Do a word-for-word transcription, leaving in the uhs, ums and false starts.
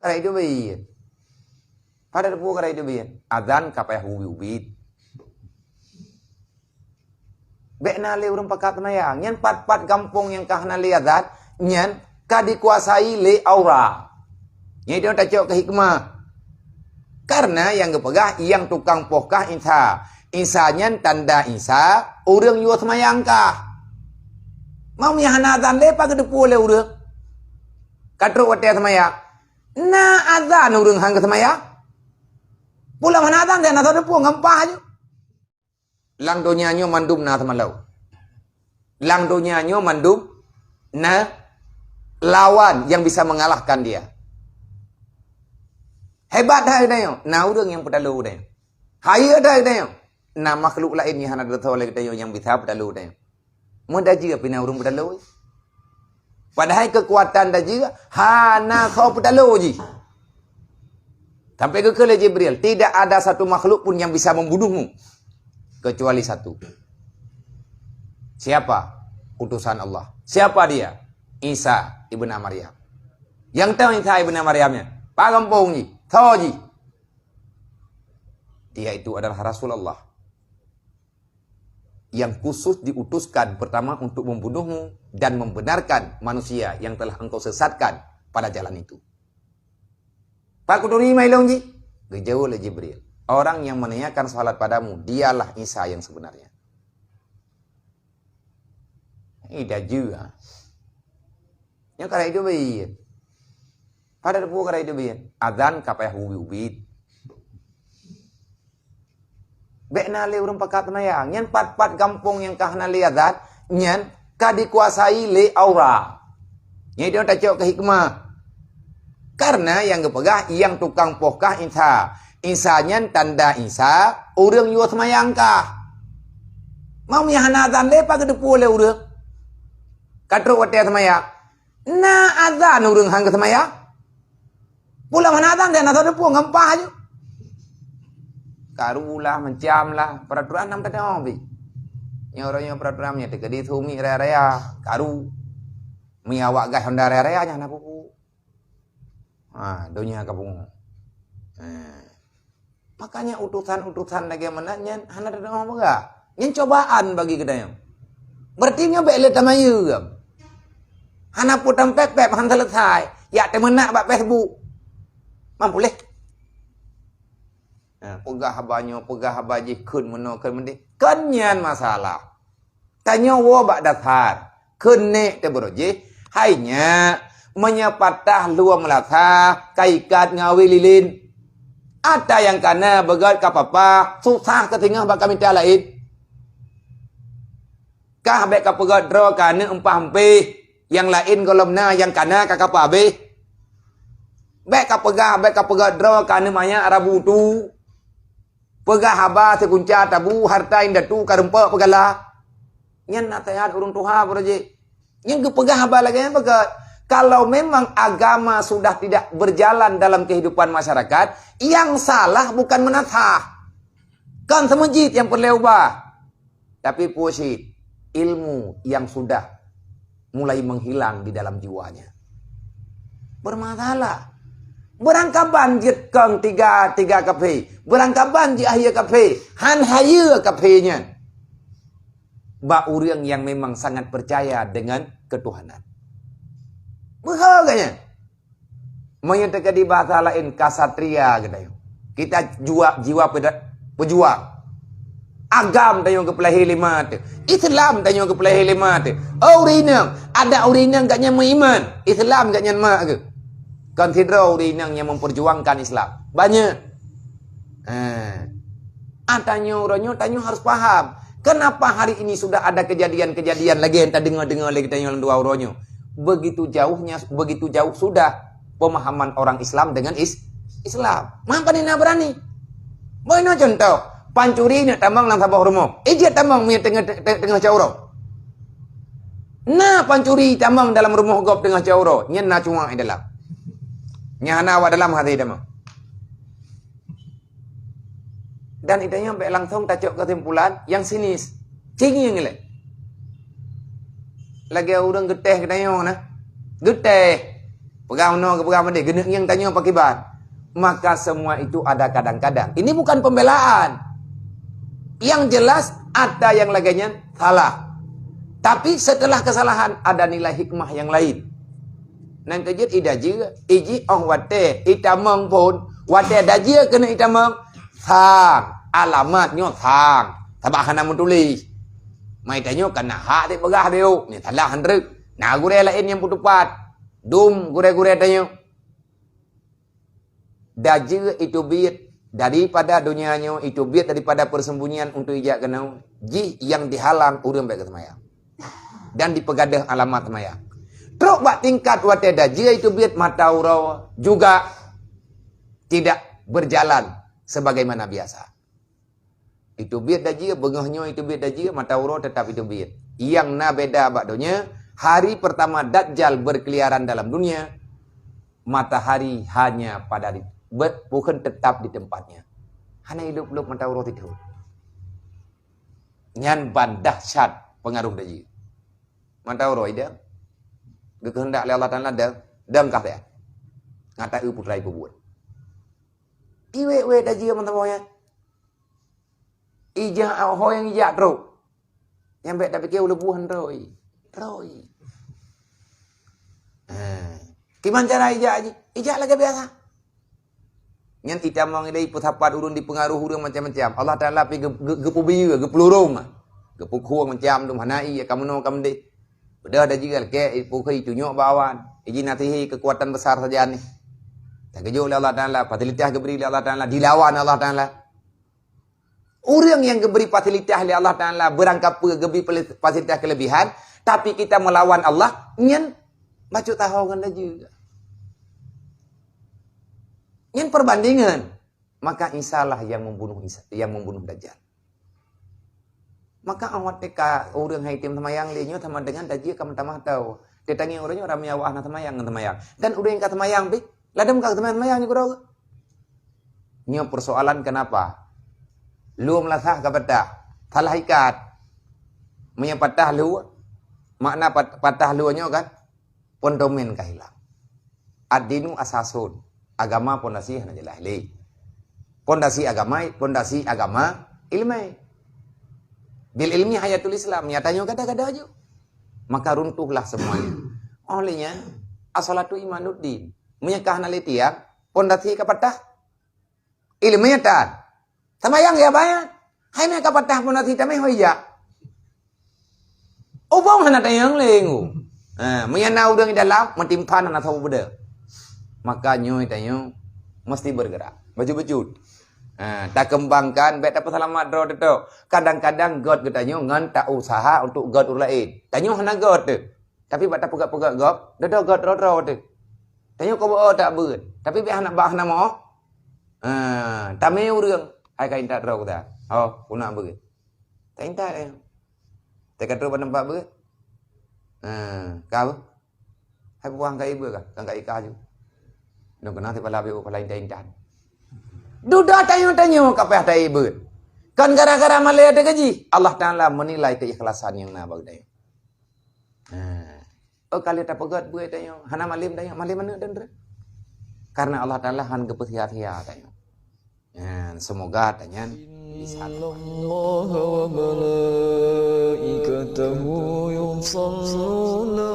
Ka rayeuk teubiet. Padahai teupeue ka rayeuk teubiet. Azan ka payah ubit-ubit. Bèk na lé ureueng pakat seumayang. Nyan pat-pat gampông nyang ka hana lé azan, nyan ka dikuasai lé aura. Nyan itu tacok keu hikmah. Karena nyang geupeugah, "Nyang tukang poh kah Isa." Isa nyan tanda Isa, ureueng yue seumayang kah. Meunyo hana azan lé, pat geuteupeue lé ureueng ka trok watèe seumayang. Na azan ureueng han geuseumayang. Pulang hana azan, dan na teupeue ngon paih aju. Lam donya nyoe mandum na seumalô. Lam donya nyoe mandum na lawan yang bisa mengalahkan dia. Hebat hai geutanyoe, na ureueng nyang peutalo geutanyoe. Hayeue hai geutanyoe, na makhluk laén nyang hana teutoe lé geutanyoe nyang bisa peutalo geutanyoe. Meudajih pih na ureueng peutalo. Padahai keukuatan dajih hana soe peutalo jih. Sampai geukheun lé Jibril, "Tidak ada satu makhluk pun yang bisa membunuhmu kecuali satu." Siapa? Utusan Allah. Siapa dia? Isa ibnu Maryam. Nyang teuh Isa ibnu Maryam nyan, pat gampông jih, soe jih? Dia itu adalah Rasulullah yang khusus diutuskan pertama untuk membunuhmu dan membenarkan manusia yang telah engkau sesatkan pada jalan itu. Pat kuturi mailong jih? Geujaweueb lé Jibril, "Orang yang menanyakan salat padamu, dialah Isa yang sebenarnya." Ih, dajih ah. Nyoe ka rayeuk teubiet. Padahai teupeue ka rayeuk teubiet. Azan ka payah ubit-ubit. Bèk na lé ureueng pakat seumayang. Nyan pat-pat gampông nyang ka hana lé azan, nyan ka dikuasai lé aura. Nyan itu tacok keu hikmah. Karena nyang geupeugah, "Nyang tukang poh kah Isa." Isa nyan tanda Isa, ureueng yue seumayang kah. Meunyo hana azan lé, pat geuteupeue lé ureueng ka trok watèe seumayang. Na azan ureueng han geuseumayang. Pulang hana azan, dan na teupeue ngon paih aju. Karu lah, macam lah, peraturan nam teudeungoe pih. Nyoe uroe nyoe peraturan nyan teukeudi sumi raya-raya, karu. Meunyo awak gas Honda raya-raya nyan hana peue-peue. Ha, donya ka pungo. Ha. Makanya utusan-utusan lagèe meunan nyan hana teudeungoe peugah. Nyan cobaan bagi geutanyoe. Berarti nyoe bèk lé tamayeue. Hana peue tampép-pép han seuleusai. Jak teumeunak bak Facebook. Mampu lé. Ha, peugah haba nyoe, peugah haba jih, kheun meunoe, kheun meudéh. Kon nyan masalah. Tanyoe woe bak dasar. Keuneuk teubeurôh jih, hai nyak, meunyoe patah lheueh meulasa, ka ikat ngon awe lilin. Ata nyang kana beugöt ka papa, susah teusingoh bak ka mita laén. Kah bèk ka peugöt droe ka aneuk eumpah-eumpéh, nyang laén gohlom na nyang kana ka kapeuhabéh. Bèk ka peugah, bèk ka peugöt droe ka aneuk manyak rabu tu. Peugah haba sikunca tabu, harta indatu ka rumpok peugala. Nyan naseuhat ureueng tuha, bro jih. Nyan geupeugah haba lagèe nyan beugöt. Kalau memang agama sudah tidak berjalan dalam kehidupan masyarakat, yang salah bukan meunasah. Kon seumeujid nyang peureulèe ubah. Tapi peue cit, ilmu yang sudah mulai menghilang di dalam jiwanya. Bermasalah. Beurangkaban jeuet kong tiga, tiga kaphé. Beurangkaban jeuet akhé kaphé. Han hayeue kaphé nyan. Bak ureueng nyang memang sangat percaya dengan ketuhanan. Beuhe geuh nyan. Meunyoe teukeudi bahasa laén, kasatria geutanyoe. Kita jua-, jiwa peda-, peujuang. Agam tanyoe geupeulahé lé ma teuh. Islam tanyoe geupeulahé lé ma teuh. Oh, ureueng inong, ada ureueng inong gobnyan meuiman. Islam gobnyan mak geuh. Kon sidroe ureueng inong nyang memperjuangkan Islam. Banyak. Ha. Ah, tanyoe uroe nyoe, tanyoe harus paham. Kenapa hari ini sudah ada kejadian-kejadian lagèe nyang tadeungoe-deungoe lé geutanyoe lam dua uroe nyoe? Begitu jauhnya, begitu jauh sudah pemahaman orang Islam dengan is-, Islam. Maka hana berani. Beuh, inoe contoh, pancuri neuk tamong lam saboh rumoh. Ijeuet tamong meunyoe teungoh, te-, teungoh cot uroe. Na pancuri tamong dalam rumoh gob teungoh cot uroe, nyan na cuak di dalam. Nyan hana awak dalam hase tamong. Dan geutanyoe bèk langsung tacok keusimpulan nyang sinis. Cengieng ilèe. Lagèe ureueng geutéh geutanyoe na. Geutéh. Peugah meunoe, peugah meudeh, geuneuk ngieng tanyoe pakiban. Maka semua itu ada kadang-kadang. Ini bukan pembelaan. Yang jelas, ada yang lagée nyan salah. Tapi setelah kesalahan, ada nilai hikmah yang lain. Nan keujeuet idajie, iji óh watée itamong phon, watée dajie keuneuk itamong, sang, alamat nyoe sang. Sabab hana meutuléh. Mai tanyoe kana hak teupeugah biôk, ni salah han treuk. Na gurée laén nyang peutupat. Dum gurée-gurée tanyoe. Dajie itu biet daripada donya nyoe, itu biet daripada persembunyian untuk ijak keunoe. Jih yang dihalang ureuëng bék seumayang. Dan dipeugadeh alamat seumayang. Trok bak tingkat watée dajie itu biet mata uroe juga tidak berjalan sebagaimana biasa. Itu biet dajie, beungoh nyoe itu biet dajie, mata uroe tetap itu biet. Yang na beda bak donya, hari pertama Dajjal berkeliaran dalam dunia, matahari hanya pada di, be-, bukan tetap di tempatnya. Hana ilop-lop mata uroe tidu. Nyan ban dahsyat pengaruh dajie. Mata uroe idang. Geukeuheundak lé Allah Taala dang, dang kah ya. Ngata eu putra ibu buat. Iwek-wek dajie mantong ya. Ijak ho nyang ijak trok. Nyang bék tapike uleubeh trok. Trok. Ha. Kiban cara ijak jih? Ijak lagée biasa. Nyan itamong idai peusapat ureuëng dipeungaruh ureuëng macam-macam. Allah Taala pi geu-, geu-, geupeubiyeu, geupeulurong. Geupeukueng macam dum hana ié ka meunoe ka meudeh. Udah ada jigal ke pukui tunyok bak awan. Iji nasihi kekuatan besar saja ni. Takejut oleh Allah Taala, fasilitas geubri oleh Allah Taala, dilawan Allah Taala. Ureuëng nyang geubri fasilitas lé Allah Taala, beurangkapeue geubri fasilitas kelebihan, tapi kita melawan Allah, nyan bacut tahu ngon laju. Nyan perbandingan. Maka Isa lah yang membunuh Isa, yang membunuh Dajjal. Maka awat teka ureuëng hai tem semayang lé nyoe sama dengan dajie ka meutamah tau. Tetangi ureuëng nyoe ramai awak na semayang ngon semayang. Dan ureuëng ka semayang pi, ladam ka semayang, semayang nyoe keudroe. Nyoe persoalan kenapa? Lhue meulasah ka patah, salah ikat. Meunyoe patah lhue, makna pat-, patah lhue nyoe kan, pondomen ka hilang. Ad-dinu asasun, agama pondasi hana jelas lé. Pondasi agama, pondasi agama ilmu. Bil ilmi hayatul Islam, nyatanya gada-gada aja. Maka runtuhlah semuanya. Olehnya, as-salatu imaduddin. Meunyoe ka hana lé tiang, pondasi ka patah. Ilmu tan. Sama yang ya bayar. Hai meuka patah pondasi tameh ho ija. Ubong hana tayang lengu. Ha, meunyoe na ureuëng di dalam, meutimpan hana saboh beda. Maka nyoe tanyoe mesti bergerak. Bacut-bacut. Ha, takembangkan, bék tapeuseulamat droe teutap. Kadang-kadang göt geutanyoe ngon tausaha untuk göt ureuëng laén. Tanyoe hana göt teuh. Tapi bak tapeugah-peugah gob, dodo gob droe-droe teuh. Tanyoe keubeue tak beuet. Tapi bak hana, bak hana moh. Ha, tamé ureuëng, hai ka intat droe kuda. Ho, puna beuet. Tak intat eh. Tak ka trok bak teumpat beuet. Ha, kau. Hai buang ka ibu ka, kan ka ikah ju. Dong kena si pala beu pala intat-intat. Duda tanyoe-tanyoe ka payah tai beuet. Kan gara-gara malée teuh gaji, Allah Taala menilai keikhlasan yang na bagi tanyoe. Ha. Oh, kali tapeugot buet tanyoe, hana malem tanyoe, malem aneuk dan dre. Karena Allah Taala han geupeusia-sia tanyoe. Ha, semoga tanyan bisa. Innallaha wa malaikatahu yusalluna